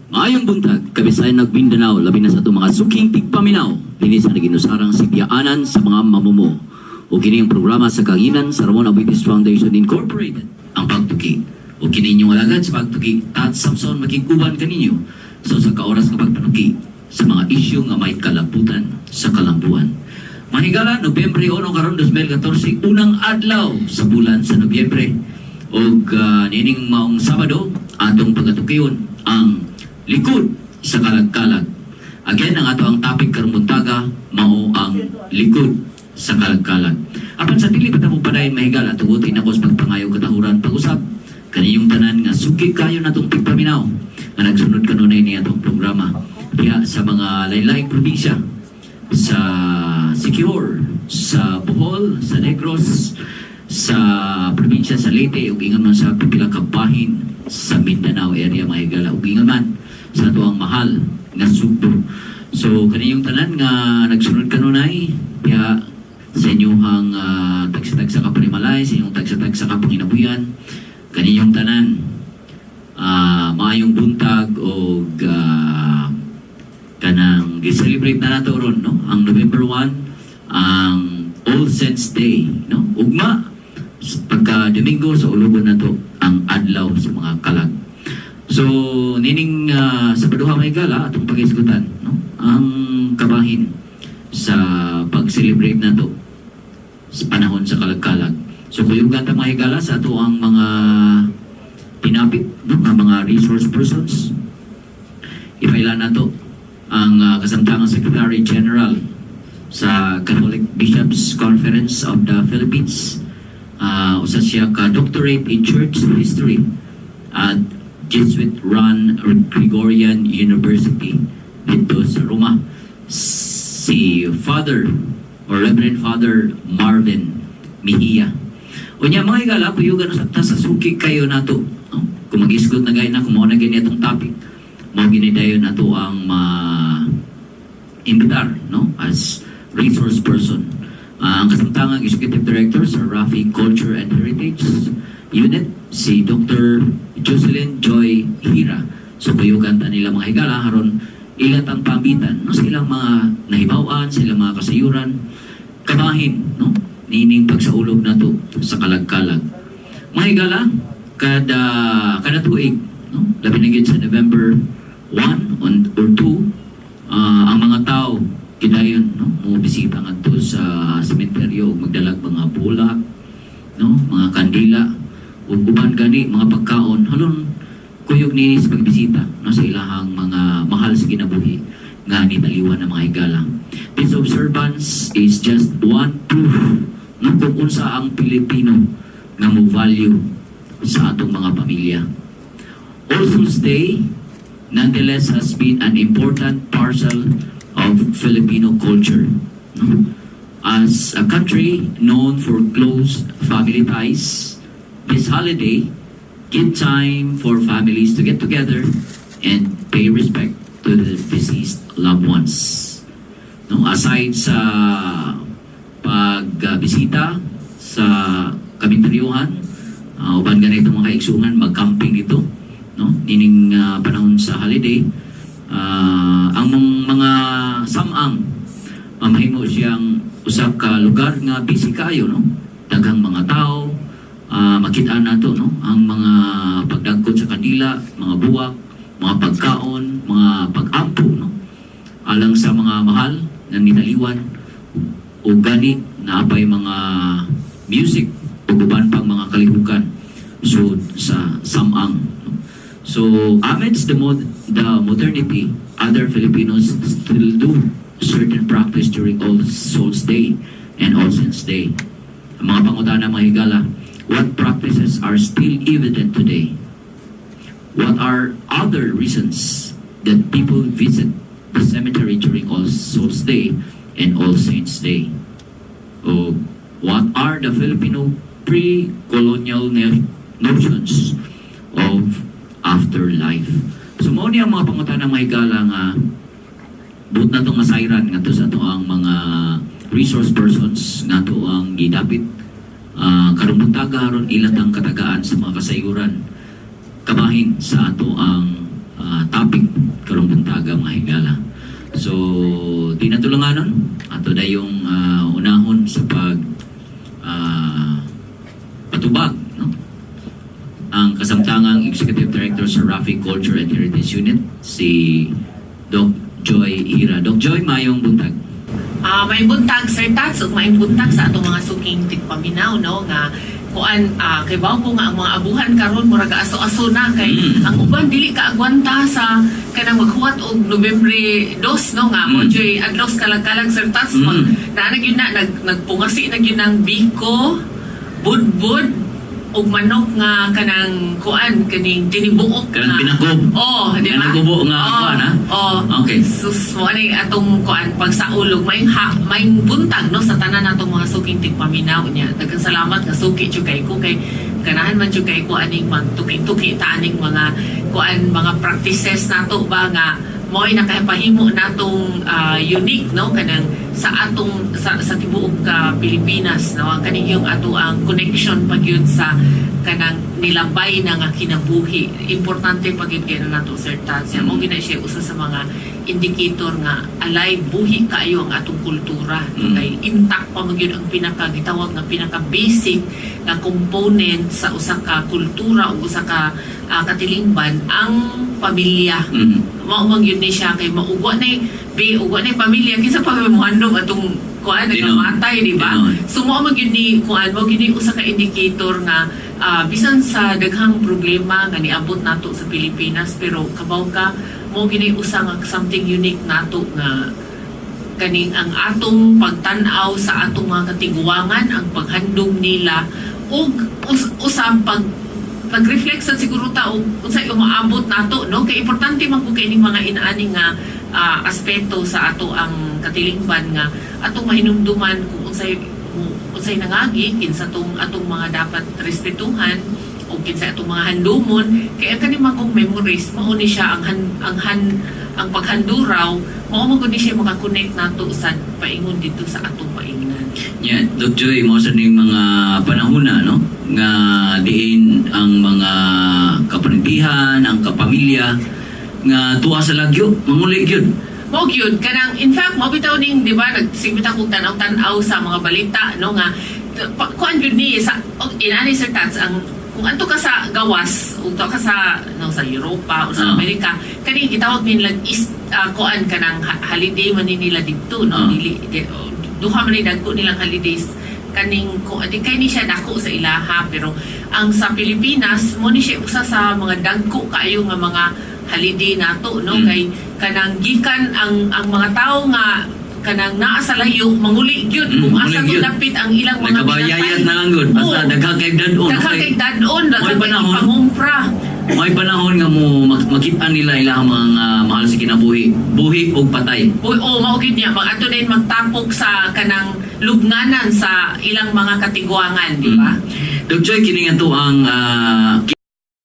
Maayong buntag, Kabisayan ug Mindanao, labi na sa atong mga suking tigpaminaw, dinhi sa naginusarang sigyaanan sa mga mamumo. Ug kini ang programa sa kahanginan sa Ramon Aboitiz Foundation Incorporated, Ang Pagtuki. Ug kini inyong alagad sa Pagtuki, Tat Samson, makig-uban kaninyo sa usa ka oras nga pagpanuki sa mga isyu nga may kalabutan sa kalambuan. Mahigala, Nobyembre 1 karon 2014, unang adlaw sa bulan sa Nobyembre. Ug niining maong Sabado, atong pagatukion ang likod sa kalagkalag. Again, ang ato ang topic karong buntaga mao ang likod sa kalagkalag. Apan sa dili pa ta mo padayon, mahigala, tugutin ako sa pagpangayo katahuran pag-usab kaniyong tanan nga suki kayo natong tigpaminaw nga nagsunod kanunay ni atong programa diha sa mga lain-laing probinsya sa Siquijor, sa Bohol, sa Negros, sa probinsya sa Leyte ug ingon man sa pipila ka bahin sa Mindanao area, mahigala, ug ingon man sa atoang mahal nga Sugbo. So kaniyong tanan nga nagsunod kanunay diha sa inyong tagsa-tagsa ka panimalay, sa inyong tagsa-tagsa ka panginabuhian, kaniyong tanan maayong buntag og kanang gi-celebrate na nato ron, no, ang November 1, ang All Saints Day, no? Ugma pagka Domingo sa ulugon nato ang adlaw sa mga kalag. So nining Sabadoha, mahigala, atong pagisgutan, no, ang kabahin sa pag-celebrate nato sa panahon sa kalagkalag. So kuyugan ta, mga higala, sa ato ang mga pinapit, no, nga mga resource persons. Ipaila nato ang kasamtangang Secretary General sa Catholic Bishops Conference of the Philippines. Usa siya ka doctorate in Church History at Jesuit-run Gregorian University dito sa Roma. Si Father or Reverend Father Marvin Mejia. Unya, mga higala, kuyugan usab ta sa suki kayo nato. No? Kung mag-isgot na gay na, kung mao na gani atong topic, mao gini dayon nato ang ma imbitar, no, as resource person. Ang kasamtangang Executive Director sa Rafi Culture and Heritage Unit, si Dr. Jocelyn Joy Hira. So kuyugan ta nila, mga higala, aron ila tang pambitan, no, sa ilang mga nahibaw-an, sa ilang mga kasayuran kabahin, no, niining pagsaulog nato sa kalagkalag. Mga higala, kada kada tuig, no, labi na gyud sa November 1 or 2, ang mga tao gidayon, no, mo bisita ngadto sa sementeryo ug magdalag mga bulak, no, mga kandila ug uban gani mga pagkaon halon kuyog nini sa pagbisita, no, sa ilahang mga mahal sa kinabuhi nga nitaliwan ng mga higala. This observance is just one proof, no, kung unsa ang Pilipino nga mo value sa atong mga pamilya. All Souls Day nonetheless has been an important parcel of Filipino culture. No? As a country known for close family ties, this holiday give time for families to get together and pay respect to the deceased loved ones. No, aside sa pagbisita sa kaminteryuhan, uban ganito mga kaigsuonan mag-camping dito, no? Nining panahon sa holiday, ang mga samang mahimo siyang usa ka lugar nga busy kayo, no? Daghang mga tao, makita nato, no, ang mga pagdagkot sa kandila, mga buwak, mga pagkaon, mga pag-ampo, no, alang sa mga mahal na nitaliwan o gani naapay mga music o uban pang mga kalihukan so sa samang, no? So amidst the modernity, other Filipinos still do certain practice during All Souls Day and All Saints Day. Ang mga pangutana, mga higala: what practices are still evident today? What are other reasons that people visit the cemetery during All Souls Day and All Saints Day? O what are the Filipino pre-colonial notions of afterlife? So mao ni ang mga pangutana, mga higala, nga buot na itong masayran ngadto sa ato ang mga resource persons nga ato ang gidapit karong buntaga aron ila tang katagaan sa mga kasayuran kabahin sa ato ang topic karong buntaga, mga higala. So di na tulanganon, ato dayong unahon sa pag patubag, no, ang kasamtangang Executive Director sa Rafi Culture and Heritage Unit, si Doc Joy Hira. Doc Joy, mayong buntag. May buntag, Sir Tats, ug may buntag sa atong mga suking tigpaminaw, no, nga kuan, kay ko nga ang mga abuhan karon murag aso-aso na kay ang uban dili ka agwanta sa kanang maghuwat og Nobyembre 2, no, nga mo joy adlaw sa kalag-kalag, Sir Tats. Mag naa na gyud na nagpungasi na gyud ng biko, budbud ug manok nga kanang kuan, kaning tinibuok. Kanang nga pinakob. Oh, di ba? Kanang gubo nga kuan, ha? Oh. Okay. Sus mo ani atong kuan pagsaulog. May buntag, no, sa tanan natong mga suking tigpaminaw niya. Daghang salamat nga suki jud kay ko, kay ganahan man jud kay ko aning magtuki-tuki ta aning mga kuan, mga practices nato ba nga mo'y nakapahimo natong unique, no, kanang sa atong sa tibuok ka Pilipinas, no, ang kaning yung ato ang connection pag yun sa kanang nilabay na nga kinabuhi. Importante pag yun kay nato, Sir Tats. Mao gina siya usa sa mga indicator nga alive, buhi kaayo ang atong kultura, no? Kay intact pa man gyud ang pinaka gitawag nga pinaka basic nga component sa usa ka kultura o usa ka katilingban, ang pamilya. Mao man gyud ni siya kay maugwa na be ugwa na pamilya, kinsa pa may mohandom atong kuan, nagamatay, di ba? Tinuod. So mao man gyud ni kuan, mao gyud ni usa ka indicator nga bisan sa daghang problema nga niabot nato sa Pilipinas, pero kabaw ka mo gyud ni usa nga something unique nato nga kaning ang atong pagtan-aw sa atong mga katiguangan, ang paghandom nila ug usab pag pag-reflect sa siguro ta og unsay umaabot nato, no, kay importante man pud kay ining mga inaani nga aspeto sa ato ang katilingban nga atong mahinumduman kung unsay nangagi, kinsa tong atong mga dapat respetuhan o kinsa atong mga handumon, kay ang kaning mga memories mao ni siya ang han, ang han, ang paghanduraw, mao man gud ni siya makakonect nato sa paingon dito sa atong paingnan. Yeah, Doc Joy, mo sa ning mga panahon na, no, nga diin ang mga kaparintihan, ang kapamilya nga tuwa sa lagyo, manguli gyud. Mao gyud kanang, in fact, mao bitaw ning, di ba, nagsigit akong tan-aw-tan-aw sa mga balita, no, nga kuan gyud ni sa og inani, Sir Tats, ang kung anto ka sa gawas ug ka sa, no, sa Europa o sa Amerika, kani gitawag nila is kuan, kanang holiday man ni nila didto, no. Dili di, oh, duha man ni dagko nilang holidays kaning ko di kay ni siya dako sa ilaha, pero ang sa Pilipinas mo ni siya usa sa mga dagko kaayo nga mga holiday nato, no, kay kanang gikan ang mga tawo nga kanang naa sa layo manguli gyud kung asa manguli to gyud. Dapit ang ilang mga Nagkabayayat na lang gud. Basta daghang kay dad-on. Daghang kay dad-on, daghang May kay panahon. Pangumpra. May panahon nga mo makita nila ilang mga mahal sa kinabuhi, buhi o patay. Uy, oh, mao gyud niya mag ato din magtapok sa kanang lubnganan sa ilang mga katiguangan, di ba? Doc Joy, kini nga to ang